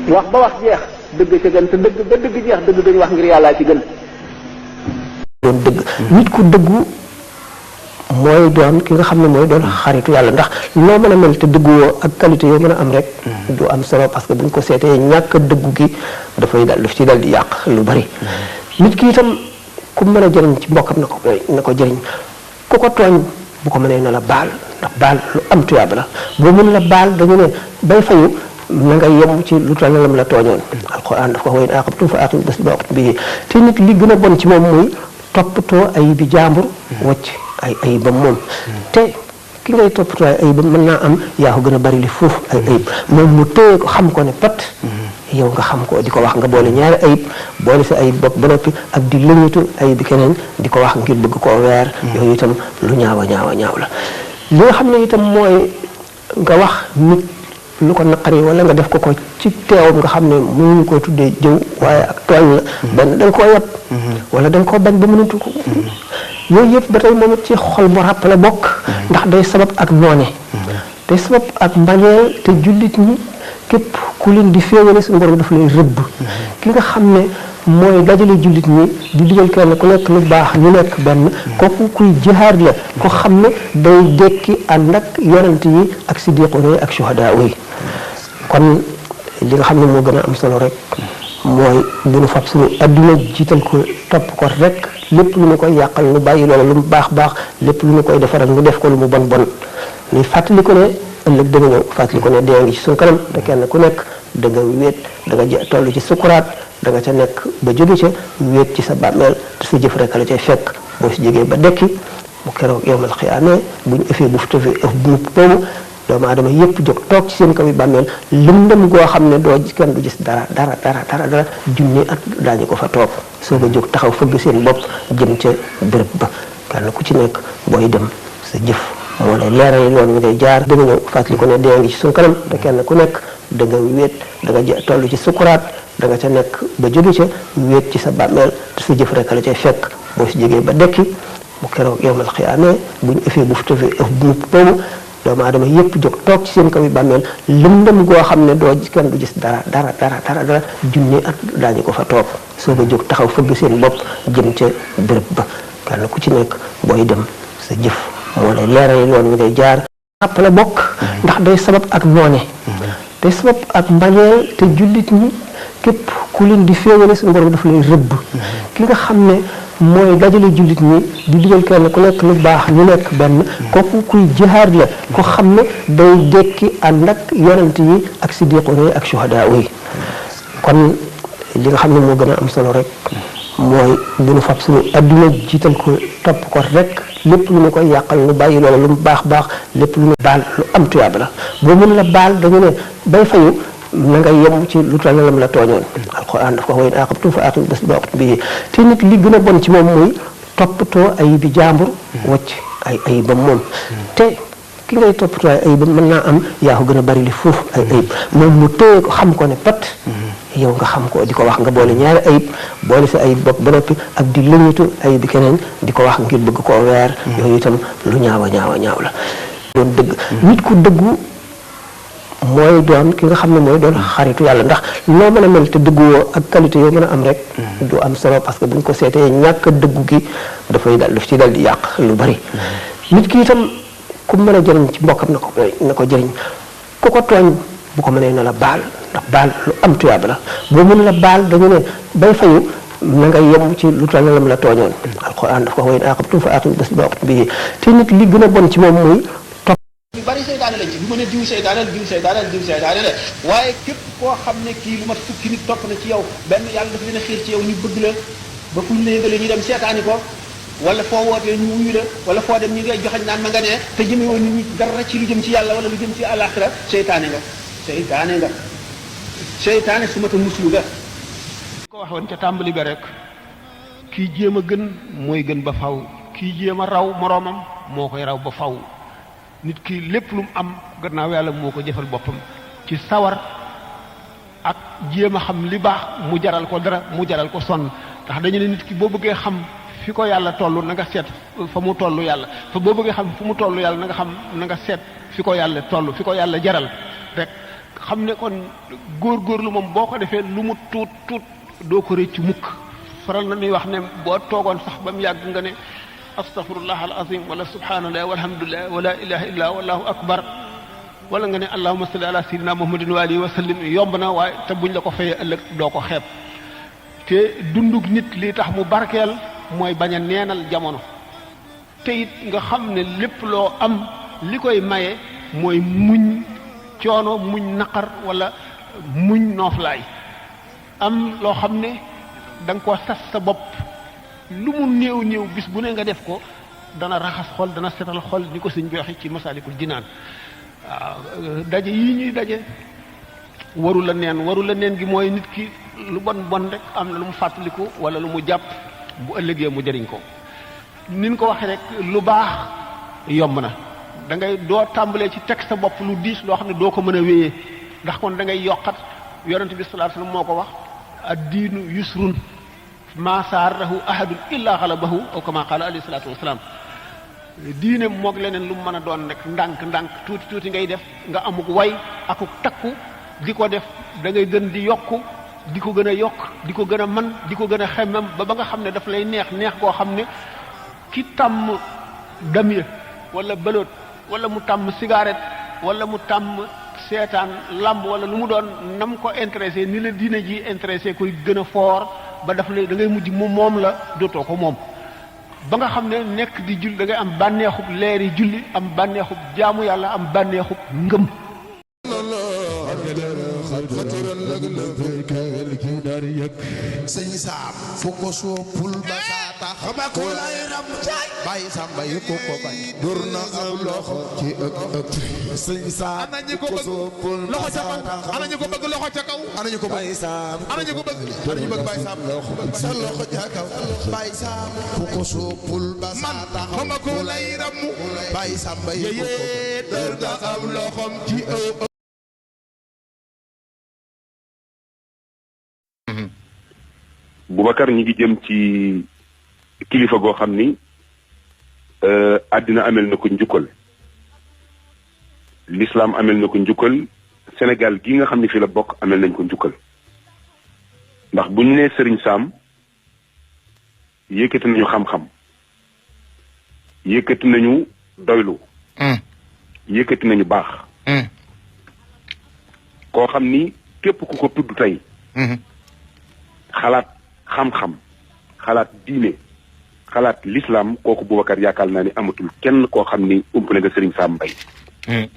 wax ba wax jeex dëgg ca gën te dëgg ba dëgg jeex dëgg dañu wax ngir yàllaa ci gën. doon dëgg nit ku dëggu mooy doon ki nga xam ne mooy doon xaritu yàlla ndax loo mën a mel te dëgguwoo ak qualité yoo mën a am rek du am solo parce que buñ ko seetee ñàkk a dëggu gi daf ci dal di yàq lu bari nit ki itam ku mën a jëriñ ci mbokkam na ko jëriñ ku ko tooñ bu ko mënee na la baal ndax baal lu am tuyaaba la boo mën la baal dañu ne bay fayu na nga yem ci lu toll na lam la tooñoon alquran daf ko wax wa in aqabtum fa aqimu bis bi te nit li gën a bon ci moom muy toppatoo ayib bi jàmbur wacc ay ayibam moom te ki ngay toppatoo ay ayibam mën naa am yaa ko gën a bari li foofu ay ayib moom mu téye ko xam ko ne pat yow nga xam ko di ko wax nga boole ñaari ayib boole sa ayib bopp ba noppi ak di lëñatu ayib bi keneen di ko wax ngir bëgg koo weer yooyu itam lu ñaaw la li nga xam ne itam mooy nga wax nit lu ko naqari wala nga def ko ci teewam nga xam ne mënuñu koo tuddee jëw waaye ak tooñ la benn da nga koo yab wala da nga koo bañ ba mënatu ko yooyu yëpp ba tey moom it ci xol bu ràpp la bokk ndax day sabab ak noone day sabab ak mbañeel te jullit ñi képp ku leen di féewale suñu borom dafa lay rëbb ki nga xam ne mooy dajale jullit ñi di digal kenn ku nekk lu baax ñu nekk benn kooku kuy jihaad la ko xam ne day dekki ànd ak yonent yi ak siddiqoon yi ak shuhadaa yi kon li nga xam ne moo gën a am solo rek mooy bu nu fab suñu adduna jiital ko topp ko rek lépp lu ñu koy yàqal nu bàyyi loola lu mu baax lépp lu ñu koy defaral nu def ko lu mu bon ñuy fàttali ko ne ëllëg danga ñëw fàttali ko ne dee ngi ci suñu kanam te kenn ku nekk da nga wéet da nga toll ci sukuraat da nga ca nekk ba jóge ca wéet ci sa bàmmeel te sa jëf rek la cay fekk boo si jógee ba dekki bu keroog yowmal xiyaamee bu ñu ëffee buftu fi ëf bu boobu doomu aadama yépp jóg toog ci seen kaw yi bàmmeel lëndëm goo xam ne kenn du gis dara junni at daañu ko fa toog soo ko jóg taxaw fëgg seen bopp jëm ca béréb ba kenn ku ci nekk booy dem sa jëf moo lay leeral loolu ñu ngay jaar da nga ñëw fàttali ko ne dee ngi ci suñu kanam te kenn ku nekk da nga wéet da nga toll ci sukuraat da nga ca nekk ba jóge ca wéet ci sa bàmmeel te sa jëf rek la cay fekk boo si jógee ba dekki bu keroog yowmal xiyaamee bu ñu ëffee buftu fi ëf bu boobu doomu aadama yépp jóg toog ci seen kaw yi bàmmeel lëndëm goo xam ne kenn du gis dara junni at daañu ko fa toog soo ko jóg taxaw fëgg seen bopp jëm ca béréb ba kenn ku ci nekk booy dem sa jëf moo lay leeral loolu ñu ngay jaar àpp la bokk ndax day sabab ak noone day sabab ak mbañeel te jullit ñi képp ku leen di féewale suñu borom dafa lay rëbb ki nga xam ne mooy dajale jullit ñi di digal kenn ku nekk lu baax ñu nekk benn kooku kuy jihaad la ko xam ne day dekki ànd ak yonent yi ak siddiqoon yi ak shuhadaa yi kon li nga xam ne moo gën a am solo rek mooy bu nu fab suñu adduna jiital ko topp ko rek lépp lu ñu koy yàqal nu bàyyi loola lu mu baax lépp lu ñu baal lu am tuyaaba la boo mën la baal dañu ne bay fayu na nga yem ci lu toll na lam la tooñoon alquran daf ko wax wa in aqabtum fa aqimu bis bi te nit li gën a bon ci moom muy toppatoo ayib bi jàmbur wacc ay ayibam moom te ki ngay toppatoo ay ayibam mën naa am yaa ko gën a bari li foofu ay ayib moom mu téye ko xam ko ne pat yow nga xam ko di ko wax nga boole ñaari ayib boole sa ayib bopp ba noppi ak di lëñatu ayib bi keneen di ko wax ngir bëgg koo weer yooyu itam lu ñaaw la doon dëgg nit ku dëggu mooy doon ki nga xam ne mooy doon xaritu yàlla ndax loo mën a mel te dëgguwoo ak qualité yoo mën a am rek du am solo parce que bu ñu ko seetee ñàkk a dëggu gi daf ci dal di yàq lu bari nit ki itam ku mën a jëriñ ci mbokkam na ko jëriñ ku ko tooñ bu ko mënee na la baal ndax baal lu am tuyaaba la boo mën la baal dañu ne bay fayu na nga yem ci lu toll na lam la tooñoon alquran daf ko wax wa in aqabtum fa aqimu bis bi te nit li gën a bon ci moom muy ñu bari seytaane lañ ci bu ma ne diw seytaane la waaye képp koo xam ne kii lu mat fukki nit topp na ci yow benn yàlla daf leen a xiir ci yow ñu bëgg la ba fu ñu la yëgalee ñu dem seetaani ko wala foo wootee ñu wuyu la wala foo dem ñu ngay joxañ naan ma nga ne te jëme woon nit ñi dara ci lu jëm ci yàlla wala lu jëm ci àllaaxira seytaane nga seytaane su ma ta muslu nga ko waxoon ca tàmbali ga rek kii jéem a gën mooy gën ba faw kii jéem a raw moroomam moo koy raw ba faw nit ki lépp lu mu am gannaaw yàlla moo ko jëfal boppam ci sawar ak jéem a xam li baax mu jaral ko dara mu jaral ko sonn ndax dañu ne nit ki boo bëggee xam fi ko yàlla toll na nga seet fa mu toll yàlla fa boo bëggee xam fu mu toll yàlla na nga seet fi ko yàlla toll fi ko yàlla jaral rek xam ne kon góorgóorlu moom boo ko defee lu mu tuut doo ko rëcc mukk faral na ñuy wax ne boo toogoon sax ba mu yàgg nga ne astaghfirullah alazim wala subhanallah walhamdulillah wala ilaha illa wallahu akbar wala nga ne allahumma salli ala sayyidina muhammadin wa alihi wa sallim yomb na waaye te buñ la ko fayee ëllëg doo ko xeeb te dundug nit li tax mu barkeel mooy bañ a neenal jamono te it nga xam ne lépp loo am li koy maye mooy muñ coono muñ naqar wala muñ nooflaay am loo xam ne da nga koo sas sa bopp lu mu néew néew bis bu ne nga def ko dana raxas xol dana setal xol ni ko sëñ bi waxe ci Masaalikul Jinaan waaw daje yii ñuy daje waru la neen gi mooy nit ki lu bon rek am na lu mu fàttaliku wala lu mu jàpp bu ëllëgee mu jëriñ ko nin ko waxee rek lu baax yomb na da ngay doo tàmbalee ci teg sa bopp lu diis loo xam ne doo ko mën a wéyee ndax kon da ngay yokkat yonent bi sallallahu alayhi wasallam moo ko wax ad-diinu yusrun maa saarahu ahadun illa xalabahu aw kama qaala alayhi salaatu wasalaam diine moog leneen lu mu mën a doon rek ndànk tuuti ngay def nga amuk way akuk takku di ko def da ngay gën di yokku di ko gën a yokk di ko gën a man di ko gën a xemmem ba nga xam ne daf lay neex koo xam ne ki tàmm damier wala bëloot wala mu tàmm cigarette wala mu tàmm seetaan lamb wala lu mu doon nam ko intéressé ni la diine ji intéressé koy gën a foor ba daf lay da ngay mujj mu moom la dootoo ko moom ba nga xam ne nekk di julli da ngay am bànneexub leeri julli am bànneexub jaamu yàlla am bànneexub ngëm sëñ saam fu ko soppul ba saa tax ba ko lay ram bàyyi samba yi ko bañ dur na aw loxo ci ëpp sëñ saam fu ko soppul ba saa tax ana ñu ko bëgg loxo ca kaw ana ñu ko bàyyi saam ana ñu ko bëgg bàyyi saam sa loxo ca kaw bàyyi saam fu ko soppul ba saa tax ba ko lay ram bàyyi samba yi ko dur na aw loxom ci ëpp Boubacar ñi ngi jëm ci kilifa goo xam ni àddina amel na ko njukkal l'islam amel na ko njukkal Sénégal gi nga xam ne fi la bokk amel nañ ko njukkal ndax bu ñu nee Serigne Sam yëkkati nañu xam-xam yëkkati nañu doylu yëkkati nañu baax koo xam ni képp ku ko tudd tey xalaat xam-xam xalaat diine xalaat l'islam kooku Boubacar yaakaar naa ni amatul kenn koo xam ni umpale nga Serigne Sam Mbaye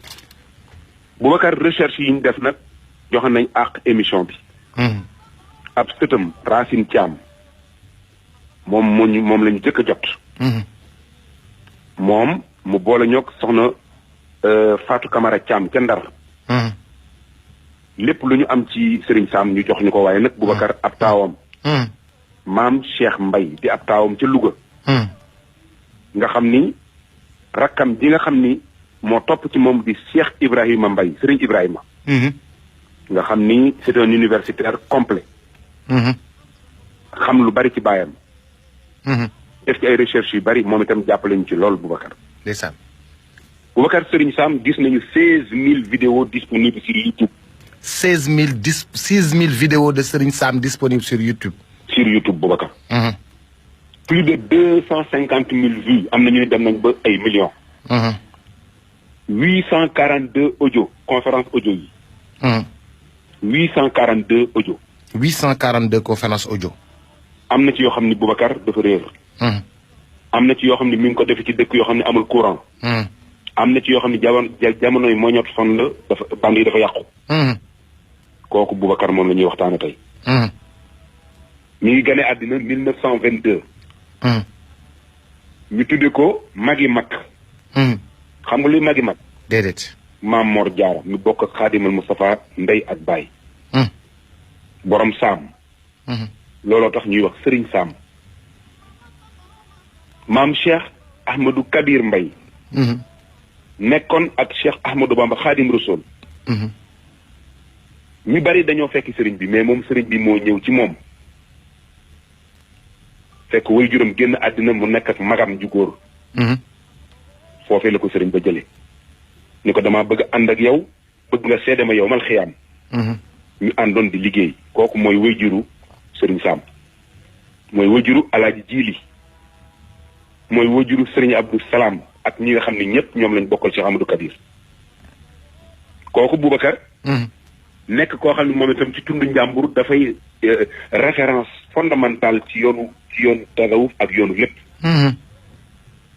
Boubacar recherche yi ñu def nag joxe nañ àq émission bi ab sëtam Racine Thiam moom la ñu jëkk a jot moom mu boole ñoog soxna Fatou Camara Thiam ca Ndar lépp lu ñu am ci Serigne Sam ñu jox ñu ko waaye nag Boubacar ab taawam maam Cheikh Mbaye di ab taawam ca Louga nga xam ni rakkam ji nga xam ni moo topp ci moom di Cheikh Ibrahima Mbaye Serigne Ibrahima nga xam ni c'est un universitaire complet xam lu bari ci baayam def ci ay recherche yu bari moom itam jàppale ñu ci lool Boubacar ndeysaan Boubacar Serigne Sam gis nañu 16000 vidéos disponibles sur YouTube 16000 vidéos de Serigne Sam disponibles sur YouTube. Sur YouTube, Boubacar. Plus de 250 000 vues. Am na ñuy dem nañ ba ay millions. 842 audio conférence audio yi. 842 audio. 842 conférence audio. am na ci yoo xam ni Boubacar dafa réer. am na ci yoo xam ni mi ngi ko def ci dëkk yoo xam ne amul courant. am na ci yoo xam ne jamono yi moo ñot fon la dafa band yi dafa yàqu. kooku Boubacar moom la ñuy waxtaane tey. mi ngi gane àddina 1922. ñu tudde ko Magi Mag. xam nga luy Magi Mag. déedéet. Maam Mor Jaara mi bokk ak Xaadimal Moustapha ndey ak baay. borom Saam. looloo tax ñuy wax Serigne Sam. maam Cheikh Ahmadou Kabir Mbaye. nekkoon ak Cheikh Ahmadou Bamba Xaadim Rasul. ñu bari dañoo fekk sëriñ bi mais moom sëriñ bi moo ñëw ci moom fekk way juróom génn àddina mu nekk ak magam ju góor foofee la ko sëriñ ba jëlee ni ko dama bëgg ànd ak yow bëgg nga seede ma yow mal xiyaam ñu àndoon di liggéey kooku mooy way juru sëriñ Sam mooy way juru alaaji Jiili mooy way juru sëriñ Abdou Salaam ak ñi nga xam ne ñëpp ñoom lañ bokkal Cheikh Amadou Kabir kooku Boubacar nekk koo xam ne moom itam ci tund njàmbur dafay référence fondamentale ci yoonu tasawuf ak yoonu lépp.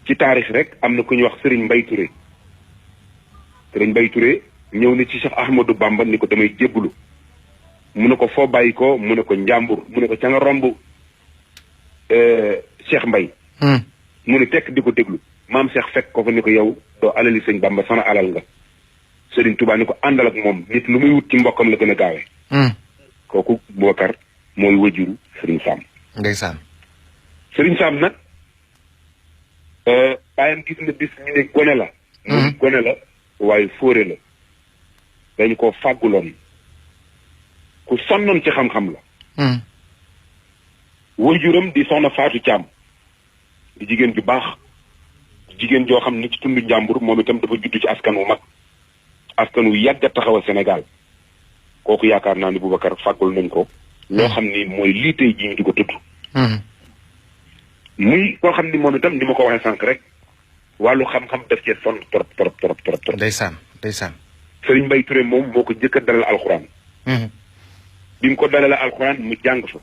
ci taarix rek am na ku ñuy wax Serigne Mbaye Touré. Serigne Mbaye Touré ñëw na ci Cheikh Ahmadou Bamba ni ko damay jébbalu mu ne ko foo bàyyi ko mu ne ko njàmbur mu ne ko ca nga romb Cheikh Mbaye. mu ne tekk di ko déglu maam Cheikh fekk ko fa ni ko yow doo alali sëñ Bamba sama alal nga. Serigne Touba ni ko àndal ak moom nit lu muy wut ci mbokkam la gën a gaawee. kooku Boubacar mooy wajuru Serigne Sam. ndeysaan. Serigne Sam nag bàyyam gis na bis ñu ne gone la. mu gone la waaye fóore la. dañu ko fàgguloon ku sonnoon ci xam-xam la. wajuram di soxna Fatou Thiam di jigéen ju baax jigéen joo xam ne ci tund njàmbur moom itam dafa judd ci askan wu mag. askan wu yàgg a taxaw Sénégal kooku yaakaar naa ni Boubacar fàggul nañ ko loo xam ni mooy lii tey jii ñu di ko tudd. muy koo xam ni moom itam ni ma ko waxee sànq rek wàllu xam-xam def cee sonn trop. ndeysaan ndeysaan. Serigne Mbaye Touré moom moo ko jëkk a dalal alxuraan. bi mu ko dalal alxuraan mu jàng fa.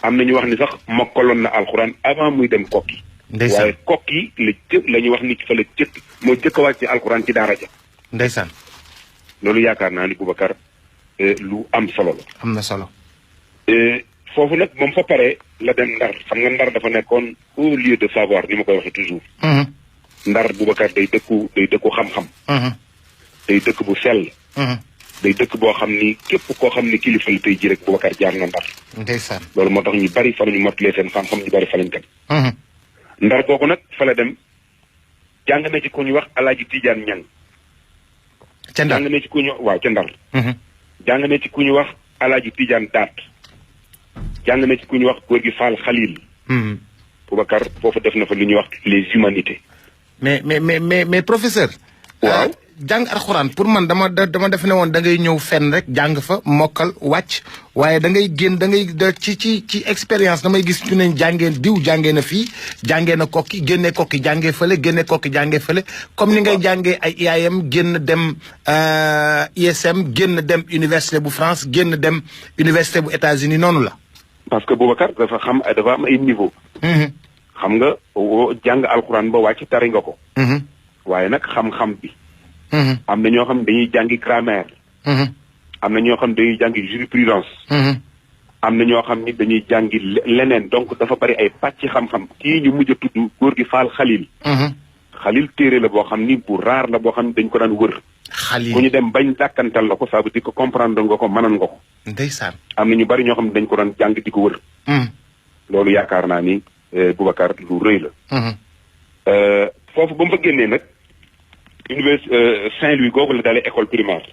am na ñu wax ni sax mokkaloon na alxuraan avant muy dem kokki. ndeysaan waaye kokki la ñuy wax ni fa la moo jëkk a wàcc ci alxuraan ci daara ja. ndeysaan. loolu yaakaar naa ni Boubacar lu am solo la. am na solo. foofu nag moom fa pare la dem Ndar xam nga Ndar dafa nekkoon au lieu de savoir ni ma koy waxee toujours. Ndar Boubacar day dëkku xam-xam. day dëkk bu sell. day dëkk boo xam ni képp koo xam ni kilifa la tey ji rek Boubacar jaar na Ndar. ndeysaan. loolu moo tax ñu bari fa la ñu mottalee seen xam-xam ñu bari fa lañ kat. Ndar kooku nag fa la dem jàng na ci ku ñu wax Alaaji Tidiane Ñang. ca Ndar jàng na ci ku ñu waaw ca Ndar. jàng na ci ku ñu wax Alaaji Tidiane Daat. jàng na ci ku ñu wax góor gi Fall Khalil. Boubacar foofu def na fa lu ñuy wax les humanités. mais professeur. waaw jàng alxuraan pour man dama def ne woon da ngay ñëw fenn rek jàng fa mokkal wàcc waaye da ngay génn da ngay ci expérience damay gis ñu ne jàngee na fii jàngee na kokki génne kokki jàngee fële génne kokki jàngee fële comme ni ngay jàngee ay IAM génn dem ISM génn dem université bu France génn dem université bu États-Unis noonu la. parce que Boubacar dafa am ay niveau. xam nga jàng alxuraan ba wàcc tari nga ko. waaye nag xam-xam bi. am na ñoo xam dañuy jàngi grammaire. am na ñoo xam dañuy jàngi jurisprudence. am na ñoo xam ni dañuy jàngi leneen donc dafa bari ay pàcc xam-xam kii ñu mujj a tudd góor gi Fall Khalil. Khalil téere la boo xam ni bu raar la boo xam ni dañ ko daan wër. Khalil bu ñu dem bañ dàkkantal la ko ça veut dire que comprendre nga ko mënan nga ko. ndeysaan. am na ñu bari ñoo xam ne dañ ko daan jàng di ko wër. loolu yaakaar naa ni Boubacar lu rëy la. foofu ba mu fa génnee nag. université Saint-Louis googu la dalee école primaire.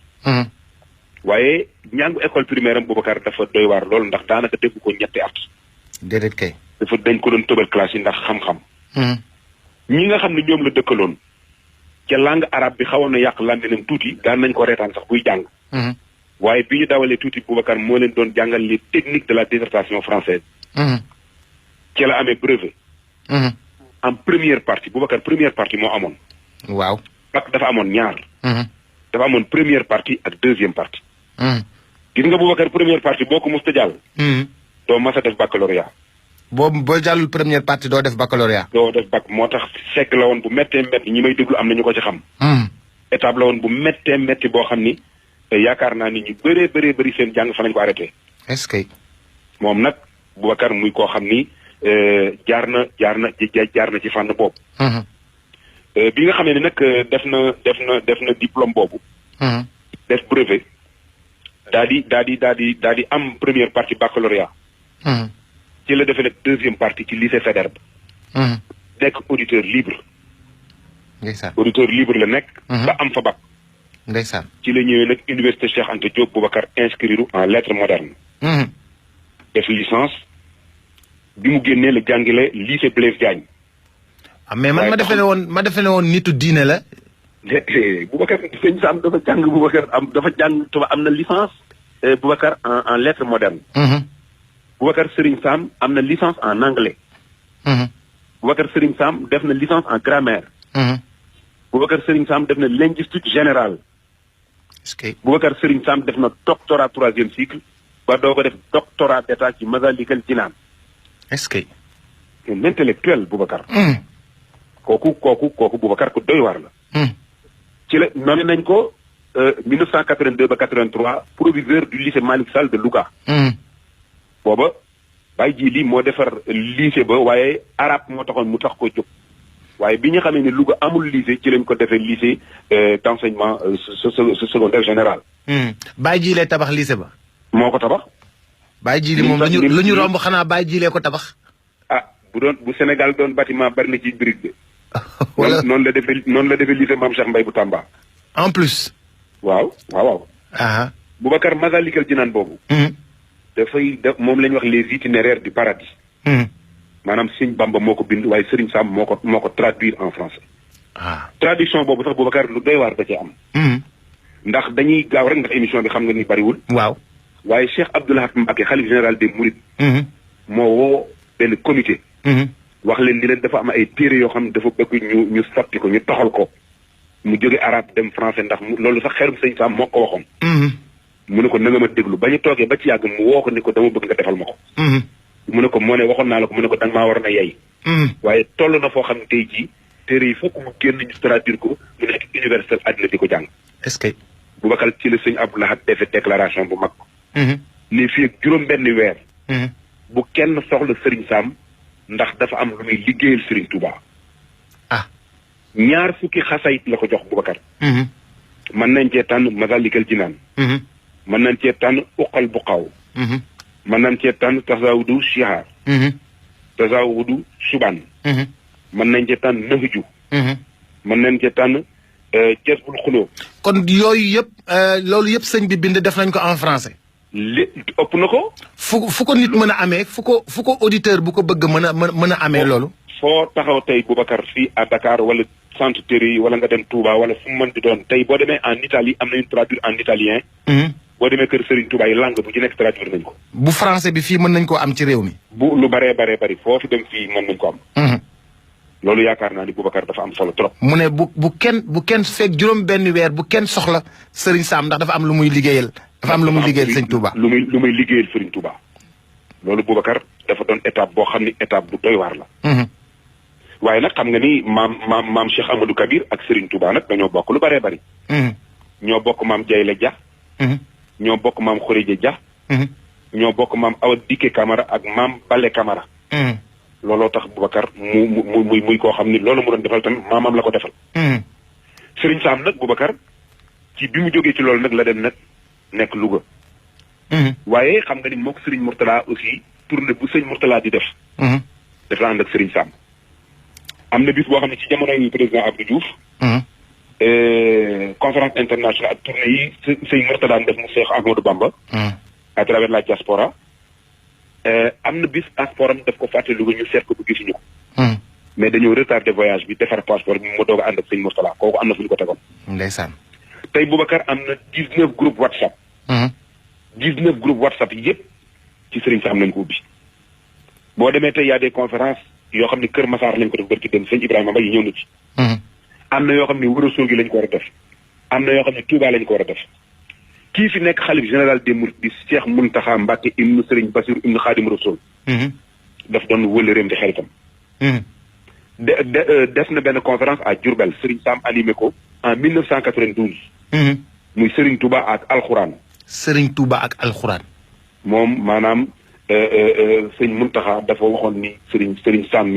waaye ñàngu école primaire am Boubacar dafa doy waar lool ndax daanaka dégg ko ñetti at. déedéet kay. dañ ko doon tëbal classe yi ndax xam-xam. ñi nga xam ne ñoom la dëkkaloon. ca langue arabe bi xawoon na yàq làmminam tuuti daan nañ ko reetaan sax buy jàng. waaye bi ñu dawalee tuuti Boubacar moo leen doon jàngal les techniques de la dissertation française. ci la amee brevet. en première partie Boubacar première partie moo amoon. waaw. bac dafa amoon ñaar. dafa amoon première partie ak deuxième partie. gis nga Boubacar première partie boo ko mos a jàll. doo mas a def baccalauréat. boo jàllul première partie doo def baccalauréat. doo def bac moo tax segg la woon bu méttee métti ñi may déglu am na ñu ko ci xam. étape la woon bu méttee métti boo xam ni yaakaar naa ni ñu bëri seen jàng fa lañ ko arrêté. est-ce que. moom nag Boubacar muy koo xam ni jaar na ci fànn boobu. bi nga xamee ne nag def na diplôme boobu. def brevet. daal di am première partie baccalauréat. ci la defee nag deuxième partie ci lycée Faidherbe. nekk auditeur libre. ndeysaan auditeur libre la nekk. ba am fa bac. ndeysaan ci la ñëwee nag université Cheikh Anta Diop Boubacar inscrire en lettres modernes. def licence bi mu génnee la jàngale lycée Blaise Diagne. mais man ma defe ne woon nitu diine la. Boubacar sëñ Sam dafa jàng Boubacar dafa jàng tuba am na licence. Boubacar en lettres modernes. Boubacar Serigne Sam am na licence en anglais. Boubacar Serigne Sam def na licence en grammaire. Boubacar Serigne Sam def na linguistique générale. est-ce que Boubacar Serigne Sam def na doctorat 3e cycle ba doo ko def doctorat d'état ci Masalikul Jinaan. est-ce que un intellectuel Boubacar. kooku Boubacar ku doy waar la. ci la nommé nañ ko 1982 ba 83 proviseur du lycée Malick Sall de Louga. booba Baye Djili moo defar lycée ba waaye arabe moo taxoon mu tax ko jóg. waaye bi ñu xamee ne Louga amul lycée ci lañ ko defee lycée d'enseignement secondaire général. Baye Djili tabax lycée ba. moo ko tabax. Baye Djili moom lu ñu romb xanaa Baye Djili ko tabax. ah bu Sénégal doon bâtiment bari na ci brique de. wala noonu la defee lycée Mame Cheikh Mbaye bu Tamba. en plus. waaw. Boubacar Masalikul Jinaan boobu. moom la ñuy wax les itinéraires du paradis. maanaam Sëñ Bamba moo ko bind waaye Serigne Sam moo ko traduire en français. traduction boobu sax Boubacar lu doy waar da cee am. ndax dañuy gaaw rek ndax émission bi xam nga ni bariwul. waaw waaye Cheikh Abdoul Ahad Mbacké xalif général des Mourides. moo woo benn comité. wax leen ni leen dafa am ay téere yoo xam ne dafa bëgg ñu sotti ko ñu toxal ko. mu jóge arabe dem français ndax loolu sax xerum Sëñ Sam moo ko waxoon. mu ne ko na nga ma déglu ba ñu toogee ba ci yàgg mu woo ko ni ko dama bëgg nga defal ma ko. mu ne ko moo ne waxoon naa la ko mu ne ko danga maa war na yey. waaye toll na foo xam ne tey jii téere yi fokk mu génn ñu traduire ko mu nekk universel àddina di ko jàng. est-ce que. Boubacar ci la Sëñ Abdou Lahad defee déclaration bu mag. ni fii ak juróom-benni weer. bu kenn soxla Serigne Sam ndax dafa am lu muy liggéeyal Serigne Touba. ñaar fukki xasayit la ko jox Boubacar. mën nañ cee tànn Masalikul Jinaan. mën nañ cee tànn uqal bu xaw. mën nañ cee tànn tasawudu shihaar. tasawudu subaan. mën nañ cee tànn nahju. mën nañ cee tànn jazbul xuloo. kon yooyu yëpp loolu yëpp sëñ bi bind def nañ ko en français. ëpp na ko. fu ko nit mën a amee fu ko auditeur bu ko bëgg mën a amee loolu. foo taxaw tey Boubacar fii à Dakar wala centre Thierry yi wala nga dem Touba wala fu mu mën di doon tey boo demee en Italie am nañu traduire en italien. boo demee kër Serigne Touba yi langue bu ci nekk traduire nañ ko. bu français bi fii mën nañ koo am ci réew mi. bu lu baree bari foofu dem fii mën nañ ko am. loolu yaakaar naa ni Boubacar dafa am solo trop. mu ne bu kenn fekk juróom-benn weer bu kenn soxla Serigne Sam ndax dafa am lu muy liggéeyal. dafa am lu muy liggéeyal Serigne Touba. lu muy liggéeyal Serigne Touba. loolu Boubacar dafa doon étape boo xam ni étape bu doy waar la. waaye nag xam nga ni maam Cheikh Amadou Kabir ak Serigne Touba nag dañoo bokk lu baree bari. ñoo bokk maam Diayle Dia. ñoo bokk maam Khourédia Dia. ñoo bokk maam Awa Diké Camara ak maam Bale Camara. looloo tax Boubacar muy koo xam ni loolu mu doon defal tamit maamam la ko defal. Serigne Sam nag Boubacar ci bi mu jógee ci loolu nag la dem nag nekk Louga. waaye xam nga ni mook Serigne Mourtala aussi tournée bu sëñ Mourtala di def. def la ànd ak Serigne Sam. am na bis boo xam ne ci jamono yi président Abdou Diouf. conférence internationale ak tournée yi sëñ Mourtala def mu Cheikh Ahmadou Bamba. à travers la diaspora. am na bis passeport am daf ko fàtte Louga ñu seet ko bu gisuñu ko. mais dañoo retardé voyage bi defar passeport bi mu doog a ànd ak sëñ Mourtala kooku am na fu ñu ko tegoon. ndeysaan. tey Boubacar am na 19 groupes WhatsApp. 19 groupes WhatsApp yëpp ci Serigne Sam lañ ko ubbi. boo demee tey y a des conférences yoo xam ne Kër Massar lañ ko def barki dem sëñ Ibrahima Mbaye ñëw na ci. am na yoo xam ne Ourossogui lañ ko war a def. am na yoo xam ne Touba lañ ko war a def. kii fi nekk xalif général des Mourides di Cheikh Mountakha Mbacké ibnu Serigne Bassirou ibnu Khadim Rassoul. daf doon wëllëreem di xaritam. def na benn conférence à Diourbel Serigne Sam animé ko en 1992. muy Serigne Touba ak Alxuraan. Serigne Touba ak Alxuraan. moom maanaam sëñ Mountakha dafa waxoon ni Serigne Sam mi